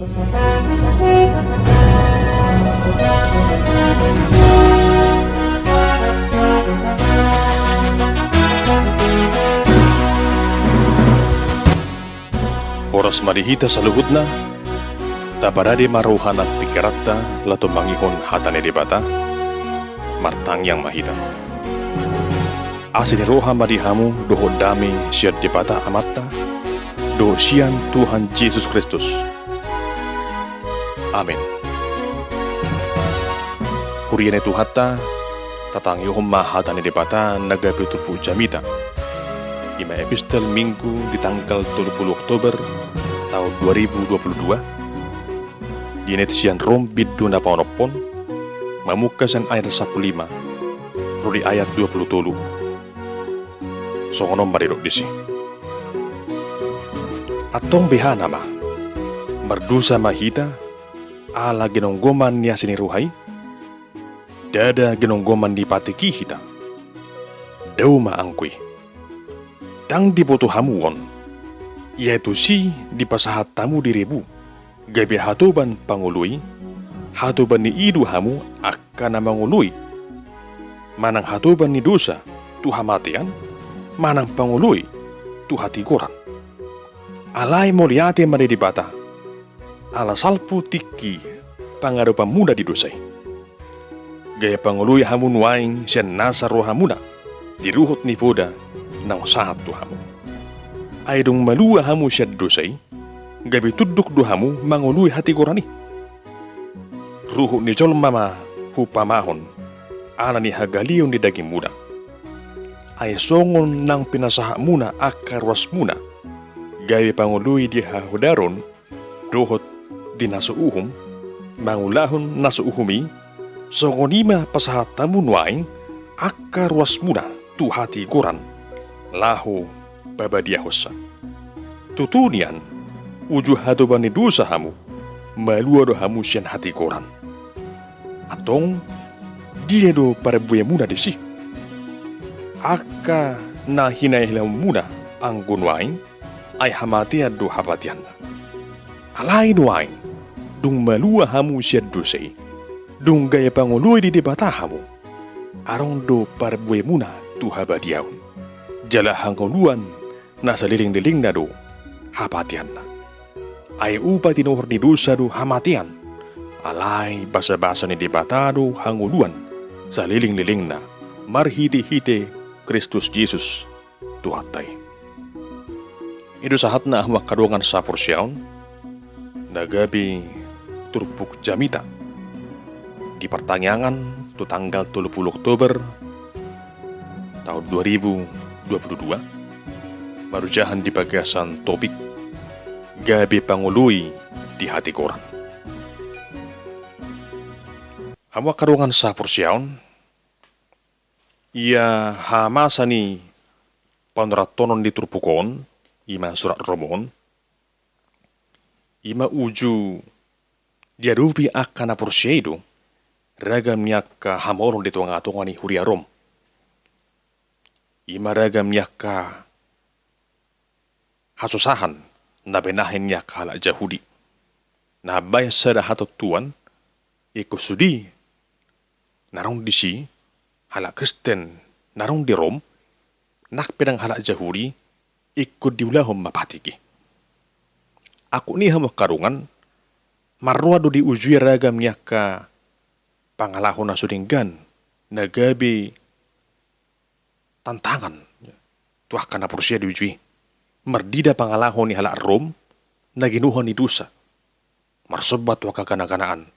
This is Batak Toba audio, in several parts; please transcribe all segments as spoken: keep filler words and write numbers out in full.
Horas ma di hita saluhutna. Taparade ma roha nang pingkiranta laho tumangihon hata ni Debata. Martangiang ma hita. Asi ni roha ma di hamu dohot dame sian Debata Amanta dohot sian Tuhan Jesus Kristus. Amen. Huria ni Tuhanta, tatangihon ma hata ni Debata na gabe turpuk jamita. I ma epistel Minggu di tanggal tolu pulu Oktober taon dua ribu dua pulu dua. Dienet sian Rom bindu na paonomhon, mamungka sian ayat sampulu lima ro di ayat dua pulu tolu. Songon on ma didok disi. Antong beha nama, mardosa ma hita ala ginonggoman ni asi ni roha i? Ndada ginonggoman ni patik i hita? Dao ma anggo i. Ndang diboto hamu on? Ia tusi dipasahat hamu di ribu gabe hatoban pangoloi? Hatoban ni i do hamu angka na mangoloi? Manang hatoban ni dosa tu hamatean, manang pangoloi tu hatigoran? Alai mauliate ma di Debata, ala salpu tingki pangadopanmuna di dosa i. Gaya pangoloi hamu nuaeng sian nasa rohamuna di ruhut ni poda naung sahat tu hamu. Ai dung malua hamu sian dosa i, gabe tunduk do hamu mangoloi hatigoran i. Ruhut ni jolma ma huumpamahon ala ni hagaleon ni dagingmuna. Ai songon naung pinasahatmuna angka ruasmuna gabe pangoloi di hahodaron dohot di na so uhum, mangulahon na so uhum i, songon i ma pasahat hamu nuaeng angka ruasmuna tu hatigoran, laho pabadiahonsa. Tutu nian, uju hatoban ni dosa hamu, malua do hamu sian hatigoran. Antong, dia do parbuemuna disi? Angka na hinailaonmuna anggo nuaeng, ai hamatean do hapatianna. Alai nuaeng, dung malua hamu sian dosa i, dung gabe pangoloi di Debata hamu, adong do parbuemuna tu habadiaon. Jala hangoluan na saleleng-lelengna do hapatianna. Ai upa tinuhor ni dosa do hamatean. Alai basabasa ni Debata do hangoluan saleleng-lelengna marhite-hite Kristus Jesus Tuhanta i. I do sahatna hamu angka dongan saporseaon na gabe turpuk jamita di partangiangan tu tanggal tolu pulu Oktober taon dua ribu dua pulu dua, marojahan di bagasan topik gabe pangoloi di hatigoran. Hamu angka dongan saporseaon, ia hamamasa ni panurathonon ni turpuk on, i ma surat Rom on, i ma uju diadopi angka na porsea i do ragam ni angka hamaolon di tonga-tonga ni huria Rom. I ma ragam ni angka hasusaan na binahen ni angka halak Jahudi. Na mambahen sada hatontuan, ingkon sude na adong disi, halak Kristen na adong di Rom, nang pe ndang halak Jahudi, ingkon diulahon ma patik i. Angkup ni i hamu angka dongan, marroan do di uju i ragam ni angka pangalaho na so denggan, na gabe tantangan tu angka na porsea di uju i. Marnida pangalaho ni halak Rom na ginohon ni dosa, marsomba tu angka gana-ganaan,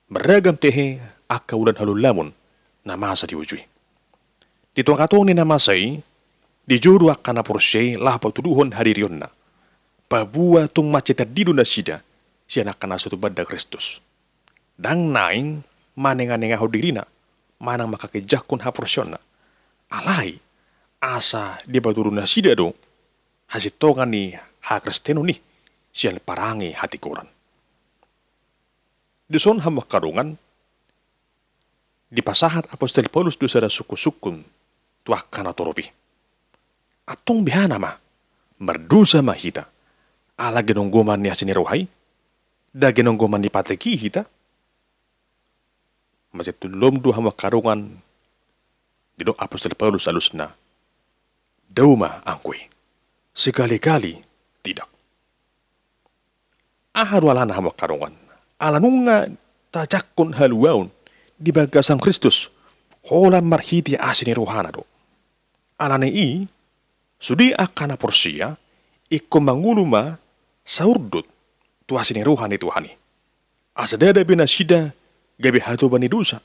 marragam tehe angka ulaon halulamon na masa di uju i. Di tonga-tonga ni na masa i, dijou do angka na porsea i laho patuduhon hadirionna, paboa tung mansai tandilo nasida sian angka na so tumanda Kristus. Ndang naeng manenga-nengahon dirina manang manghakinjanghon haporseaonna. Alai asa dipatudu nasida do hasintongan ni hakristenon i sian parange hatigoran. Dison hamu angka dongan, dipasahat apostel Paulus do sada sungkun-sungkun tu angka na torop i. Antong beha nama, mardosa ma hita ala ginonggoman ni asi ni roha i? Daging nonggoman ni patik i hita? Mansai tullom do hamu angka dongan, didok apostel Paulus alusna, dao ma anggo i. Sekali-kali tidak. Aha do alana hamu angka dongan? Ala nunga tajangkon haluaon di bagasan Kristus, holan marhite asi ni rohana do. Alani i, sude angka na porsea, ingkon mangolu ma saurdot tu asi ni roha ni Tuhan i. Asa ndada be nasida gabe hatoban ni dosa,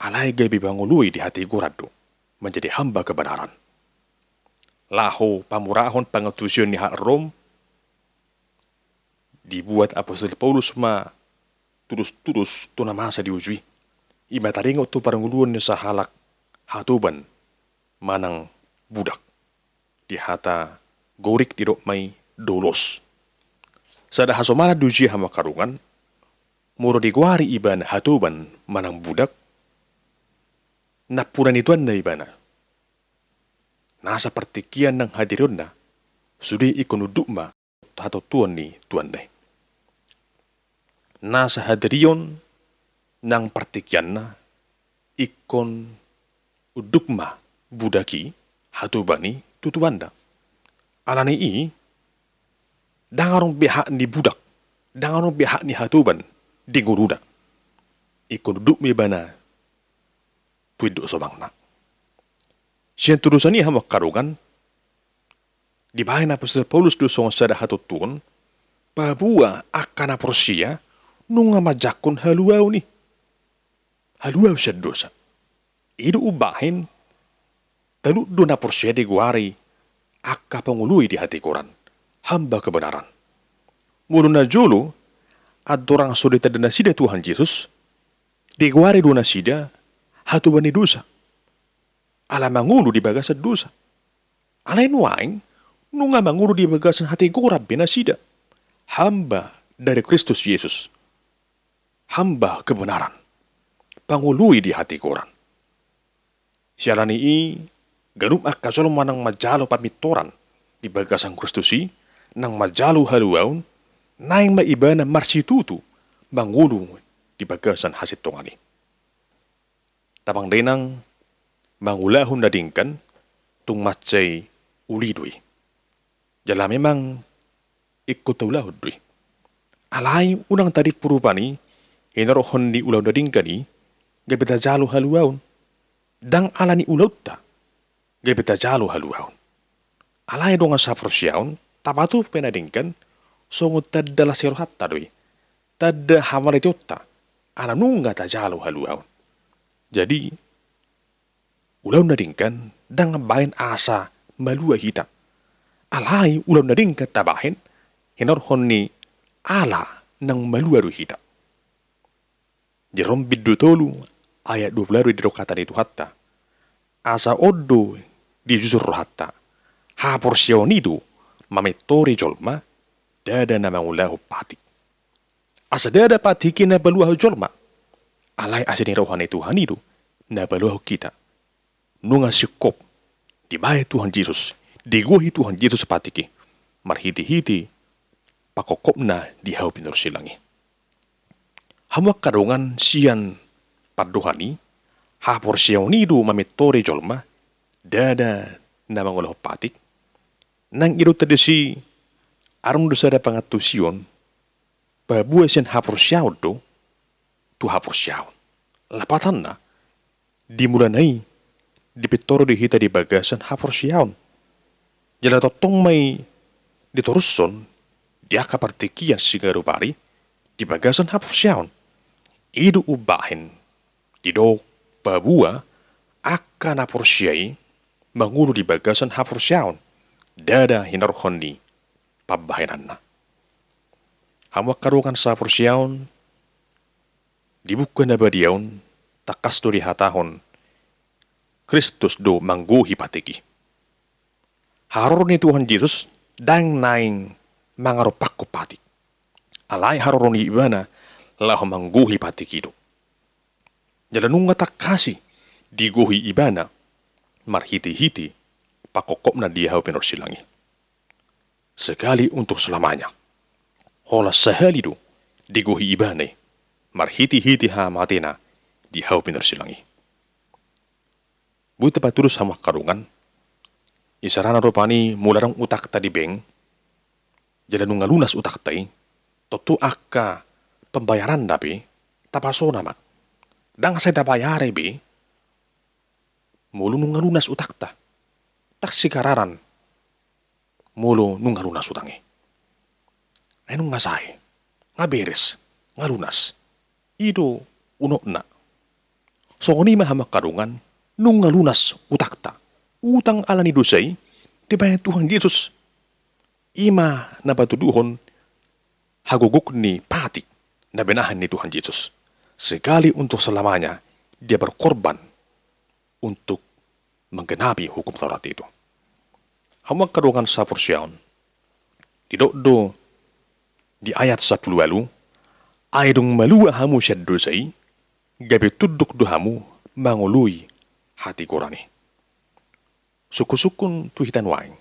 alai gabe pangoloi di hatigoran do, manjadi hamba kebenaran. Laho pamurahon pangantusion ni halak Rom, dibuat apostel Paulus ma tudos-tudos tu na masa di uju i. I ma taringot tu parngoluon ni sahalak hatoban manang budak. Di hata Gorik didok ma i doulos. Sada hasomalan di uju i hamu angka dongan, molo digoari ibana hatoban manang budak, nampuna ni tuanna ibana. Nasa partingkian nang hadirionna, sude ingkon unduk ma hatontuon ni tuanna i. Nasa hadirion nang partingkianna, ingkon unduk ma budak i, hatoban i tu tuanna. Alani i, ndang adong be hak ni budak, ndang adong be hak ni hatoban di ngoluna. Ingkon unduk ma ibana tu induk somangna. Sian tudosan i hamu angka dongan, dibaen apostel Paulus do songon sada hatontuon, paboa angka na porsea nunga manjangkon haluaon i. Haluaon sian dosa. I do umbahen talut do na porsea digoari angka pangoloi di hatigoran, hamba kebenaran. Molo najolo, andorang so ditanda nasida Tuhan Jesus, digoari do nasida hatoban ni dosa. Ala mangolu di bagasan dosa. Alai nuaeng, nunga mangolu di bagasan hatigoran be nasida. Hamba dari Kristus Jesus. Hamba kebenaran. Pangoloi di hatigoran. Siala ni i, ganup angka jolma nang manjalo pamintoran di bagasan Kristus i, nang manjalo haluaon, naeng ma ibana marsitutu mangolu di bagasan hasintongan i. Damang dainang, mangulahon na denggan, tung mansai uli do i. Jala memang ingkon taulahon do i. Alai unang tadingku rupani, hinorhon ni ulaon na denggan i, gabe tajalo haluaon. Ndang ala ni ulaonta, gabe tajalo haluaon. Alai dongan saporseaon, tapatupa na denggan, songon tanda las ni rohanta do i. Tanda hamariteonta, ala nunga tajalo haluaon. Jadi, ulaon na denggan, ndang baen asa malua hita. Alai ulaon na denggan tabaen, hinorhon ni ala nang malua do hita. Di Rom bindu tolu ayat dua pulu ualu didok hata ni Tuhanta. Asa on do dijujur rohanta. Haporseaon i do mamintori jolma, ndada na mangulahon patik. Asa ndada patik i na paluahon jolma. Alai asi ni roha ni Tuhan i do na paluahon hita. Nunga singkop dibaen Tuhan Jesus, digohi Tuhan Jesus patik i, marhitehite pangkophopna di hau pinarsilang i. Hamu angka dongan sian pandohan i, haporseaon i do mamintori jolma, ndada na mangulahon patik. Nang didok disi, adong do sada pangantusion, paboa sian haporseaon do tu haporseaon. Lapatanna, di mulana i, dipintor do hita di bagasan haporseaon. Jala tongtong ma i ditorushon di angka partingkian siganup ari di bagasan haporseaon. I do umbahen didok paboa angka na porsea i mangolu di bagasan haporseaon, ndada hinorhon ni pambahenanna. Hamu angka dongan saporseaon, di Buku na Badia on, tangkas do dihatahon, Kristus do manggohi patik i. Haroro ni Tuhan Jesus, ndang naeng mangarompakkon patik. Alai haroro ni ibana, laho manggohi patik i do. Jala nunga tangkas i, digohi ibana, marhitehite pangkophopna di hau pinarsilang i. Sekali untuk selamanya. Holan sahali do digohi ibana i marhitehite hamatena di hau pinarsilang i. Boi tapatulus hamu angka dongan, isarana rupani molo adong utangta di bank, jala nunga lunas utangta i, tontu angka pembayaranna pe tapasona ma. Ndang sai tabayari be molo nunga lunas utangta. Ndang sigararan molo nunga lunas utang i. Ai nunga sae, nga beres, nga lunas. I do unokna. Songon i ma hamu angka dongan, nunga lunas utangta. Utang ala ni dosa i dibaen Tuhan Jesus. I ma na patuduhon hagogok ni patik na binahen ni Tuhan Jesus. Sekali untuk selamanya dia berkorban untuk menggenapi hukum Taurat itu. Hamu angka dongan saporseaon, didok do di ayat sampulu ualu, ai dung malua hamu sian dosa i, gabe tunduk do hamu mangoloi hatigoran i. Sungkun-sungkun tu hita nuaeng.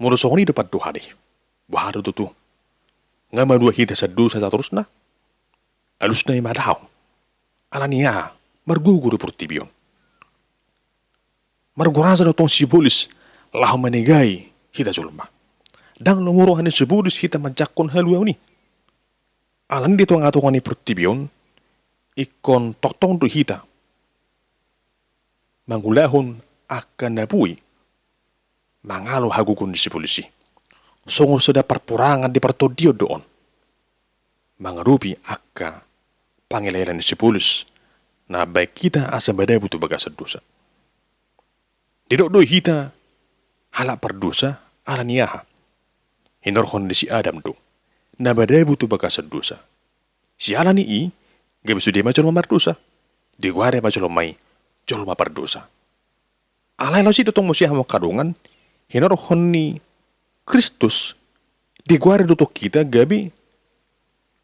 Molo songon i do pandohan i, boha do tutu? Nga malua hita sian dosa satorusna? Alusna i ma daong. Ala ni aha? Margogo do portibi on. Margoraja do tong sibolis laho manegai hita jolma. Ndang lomo roha ni sibolis hita manjangkon haluaon i. Ala ni di tonga-tonga ni portibi on, ingkon tongtong do hita mangulahon angka na boi mangalo hagogoon ni sibolis i. Songon sada parporangan di partondion do on mangadopi angka pangela-ela ni sibolis na baen hita asa madabu tu bagasan dosa. Didok do hita halak pardosa ala ni aha? Hinorhon ni si Adam do na madabu tu bagasan dosa. Siala ni i, gabe sude ma jolma mardosa. Digoari ma jolma i jolma pardosa. Alai laos i do tong muse hamu angka dongan, hinorhon ni Kristus, digoari do tong hita gabe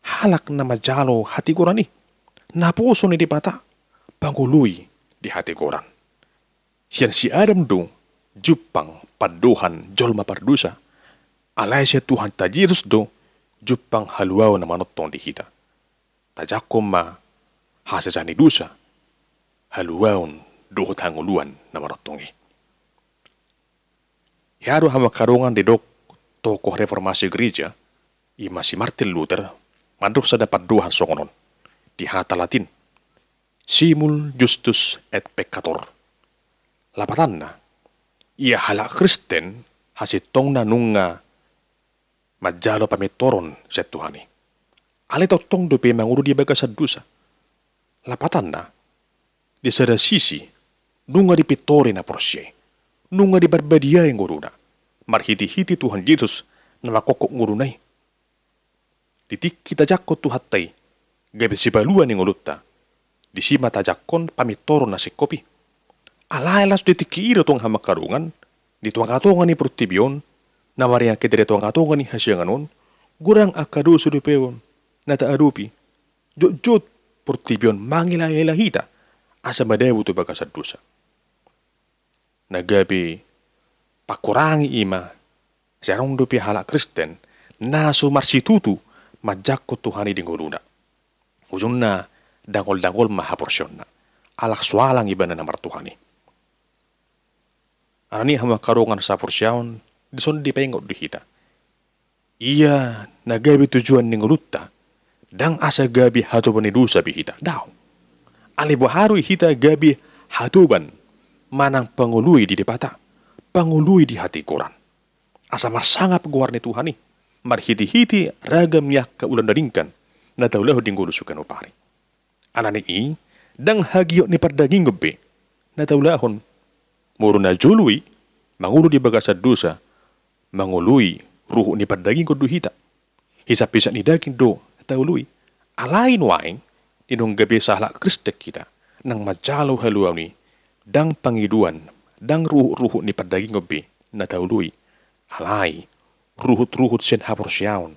halak na manjalo hatigoran i. Naposo ni Debata pangoloi di hatigoran. Sian si Adam do jumpang pandohan jolma pardosa. Alai sian Tuhanta Jesus do jumpang haluaon na manongtong di hita. Tajangkon ma hasesaan ni dosa, haluaon dohot hangoluan na manongtong i. Hea do hamu angka dongan didok tokoh reformasi gereja, i ma si Martin Luther, mandok sada pandohan songon on di hata Latin, simul justus et peccator. Lapatanna, ia halak Kristen hasintongna nunga manjalo pamintoron sian Tuhan i. Alai tongtong dope mangolu di bagasan dosa. Lapatanna, di sada sisi, nunga dipintori na porsea i, nunga diparbadiai ngoluna marhite-hite Tuhan Jesus na mangkophop ngoluna i. Di tingki tajangkon Tuhanta i gabe sipalua ni ngolunta, disi ma tajangkon pamintoron na singkop i. Alai laos di tingki i do tong hamu angka dongan, di tonga-tonga ni portibi on, na maringan hita di tonga-tonga ni hasiangan on, godang angka dosa dope on na taadopi. Jotjot portibi on mangela-ela hita asa madabu tu bagasan dosa. Na gabe pangkurangi i ma, sai adong dope halak Kristen na so marsitutu manjangkon Tuhan i di ngoluna. Ujungna dangol-dangol ma haporseaonna, alak so alang ibana na martuhan i. Ala ni i hamu angka dongan saporseaon, dison dipaingot do hita. Ia na gabe tujuan ni ngolunta, ndang asa gabe hatoban ni dosa be hita. Daong. Alai boha do hita gabe hatoban manang pangoloi di Debata, pangoloi di hatigoran. Asa marsangap goar ni Tuhan i, marhite-hite ragam ni angka ulaon na denggan na taulahon di ngolu suka nopari. Ala ni i, ndang hagiot ni pardagingon be na taulahon. Molo na jolo i, mangolu di bagasan dosa, mangoloi ruhut ni pardagingon do hita. Hisap-hisap ni daging do taoloi. Alai nuaeng, di nunga gabe sahalak Kristen hita, nang manjalo haluaon i, ndang pangidoan, ndang ruhut-ruhut ni pardagingon be na taoloi. Alai, ruhut-ruhut sian haporseaon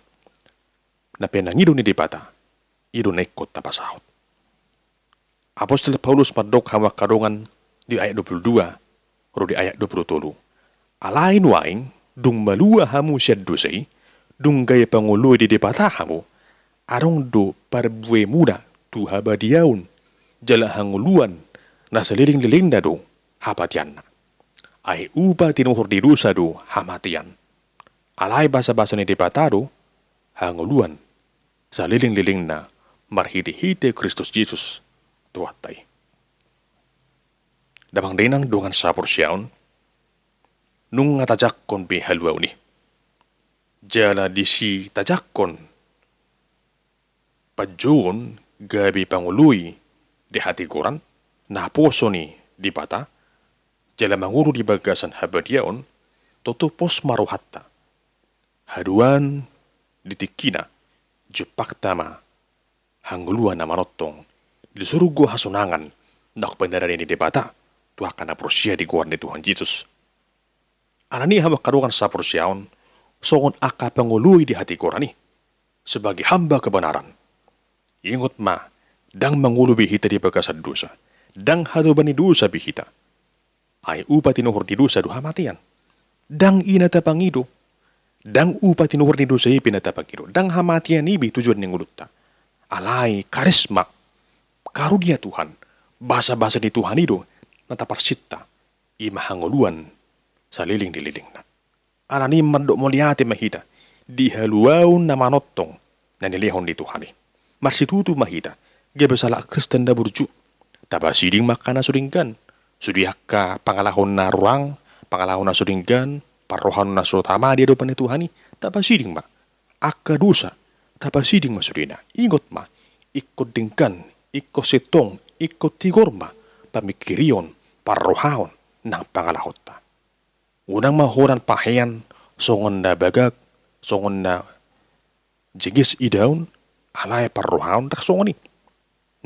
na pinangido ni Debata, i do na ingkon tapasaut. Apostel Paulus mandok hamu angka dongan di ayat dua puluh dua ro di ayat dua puluh tolu. Alai nuaeng, dung malua hamu sian dosa i, Dung gabe pangoloi di Debata hamu, adong do parbuemuna tu habadiaon jala hangoluan na saleleng-lelengna do hapatianna. Ai upa tinuhor ni dosa do hamatean. Alai basa-basa ni Debata do hangoluan saleleng-lelengna marhite-hite Kristus Jesus Tuhanta i. Damang dainang dongan saporseaon, nunga tajangkon be haluaon i. Jala disi tajangkon panjouon gabe pangoloi di hatigoran, naposo ni Debata, jala mangolu di bagasan habadiaon, toto pos ma rohanta. Haduan di tingkina, jumpangta ma hangoluan na manongtong di surgo hasonangan na pinarade ni Debata tu angka na porsea di goar ni Tuhan Jesus. Alani i hamu angka dongan saporseaon, songon angka pangoloi di hatigoran i, sebagai hamba kebenaran. Ingot ma, ndang mangolu be hita di bagasan dosa, ndang hatoban ni dosa be hita. Ai upa tinuhor ni dosa do hamatean. Ndang i na tapangido. Ndang upa tinuhor ni dosa i pe na tapangido. Ndang hamatean i be tujuan ni ngolunta. Alai karisma, karunia Tuhan, basa-basa ni Tuhan i do na taparsinta, i ma hangoluan saleleng-lelengna. Alani i mandok mauliate ma hita di haluaon na manongtong na nilehon ni Tuhan i. Marsitutu ma hita gabe sahalak Kristen na burju. Tapasiding ma angka na so denggan, sude angka pangalaho na ruang, pangalaho na so denggan, parrohaon na so tama di adopan ni Tuhan i. Tapasiding ma angka dosa, tapasiding ma sudena. Ingot ma, ingkon denggan, ingkon sintong, ingkon tigor ma pamingkirion, parrohaon nang pangalahonta. Unang ma holan pahean songon na bagak, songon na jengges idaon, alai parrohaon ndang songon i.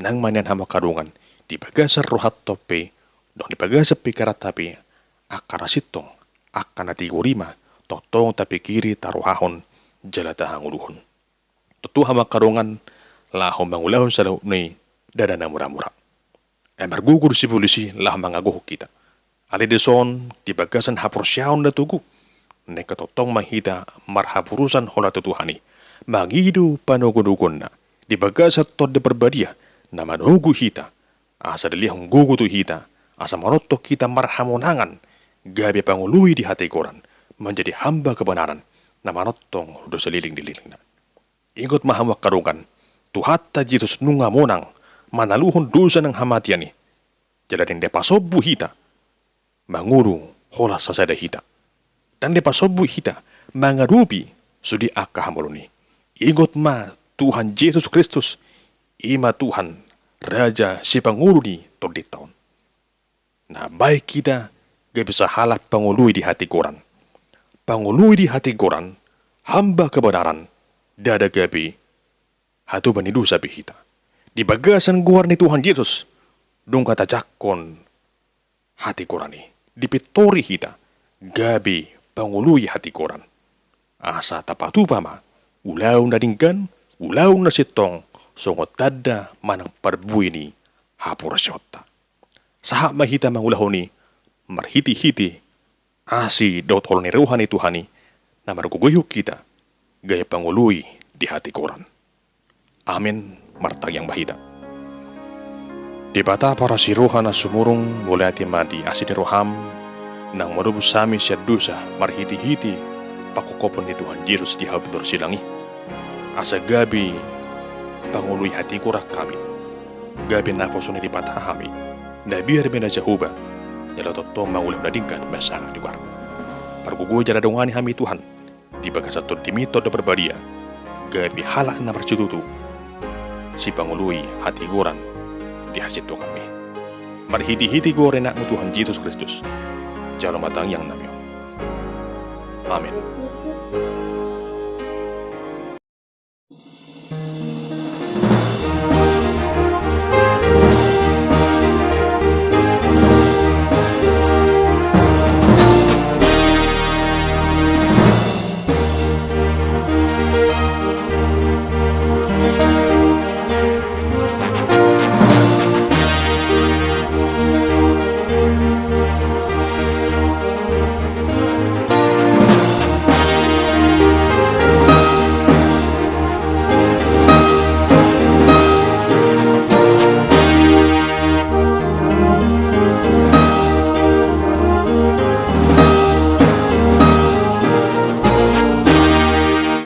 Nang ma nian hamu angka dongan, di bagasan rohanta pe, dohot di bagasan pingkiranta pe, angka na sintong, angka na tigor i ma tongtong tapingkiri, tarohahon jala tahangoluhon. Tontu hamu angka dongan, laho mangulahon saluhutna i ndada na mura-mura. Ai margogo do sibolis i laho mangagohon hita. Alai dison, di bagasan haporseaon na togu, naeng tongtong ma hita marhaporusan holan tu Tuhan i, mangido panogonogoonna di bagasan Tondi Parbadia na manogu hita, asa dilehon gogo tu hita, asa manongtong hita marhamonangan, gabe pangoloi di hatigoran, manjadi hamba kebenaran na manongtong ro saleleng-lelengna. Ingot ma hamu angka dongan, Tuhanta Jesus nunga monang manaluhon dosa nang hamatean i. Jala ndang dipasombu hita mangolu holan sasada hita. Ndang dipasombu hita mangadopi sude angka hamaolon i. Ingot ma Tuhan Jesus Kristus, i ma Tuhan, Raja Sipangolu ni tondinta on. Na baen hita gabe sahalak pangoloi di hatigoran. Pangoloi di hatigoran, hamba kebenaran, ndada gabe hatoban ni dosa be hita. Di bagasan goar ni Tuhan Jesus, nunga tajangkon hatigoran i. Dipintori hita gabe pangoloi hatigoran, asa tapatupa ma ulaon na denggan, ulaon na sintong, songon tanda manang parbue ni haporseaonta. Sahat ma hita mangulahon i marhitehite asi dohot holong ni roha ni Tuhan i, na margogoihon hita gabe pangoloi di hatigoran. Amen. Martangiang ma hita. Debata parasi roha na sumurung, mauliate ma di asi ni roham, naung manobus hami sian dosa marhitehite pangkophopon ni Tuhan Jesus di hau pintor silang i. Asa gabe pangoloi hatigoran hami, gabe naposo ni Debata hami, na biar be na Jahowa, jala tongtong mangulahon na denggan basa di goarmu. Pargogoi jala dongani hami Tuhan, di bagasan Tondimi Tondi Parbadia, gabe halak na marsitutu, sipangoloi hatigoran di hasintonganmi. Marhitehite goar ni Anakmu Tuhan Jesus Kristus, jalo ma tangiang nami on. Amen.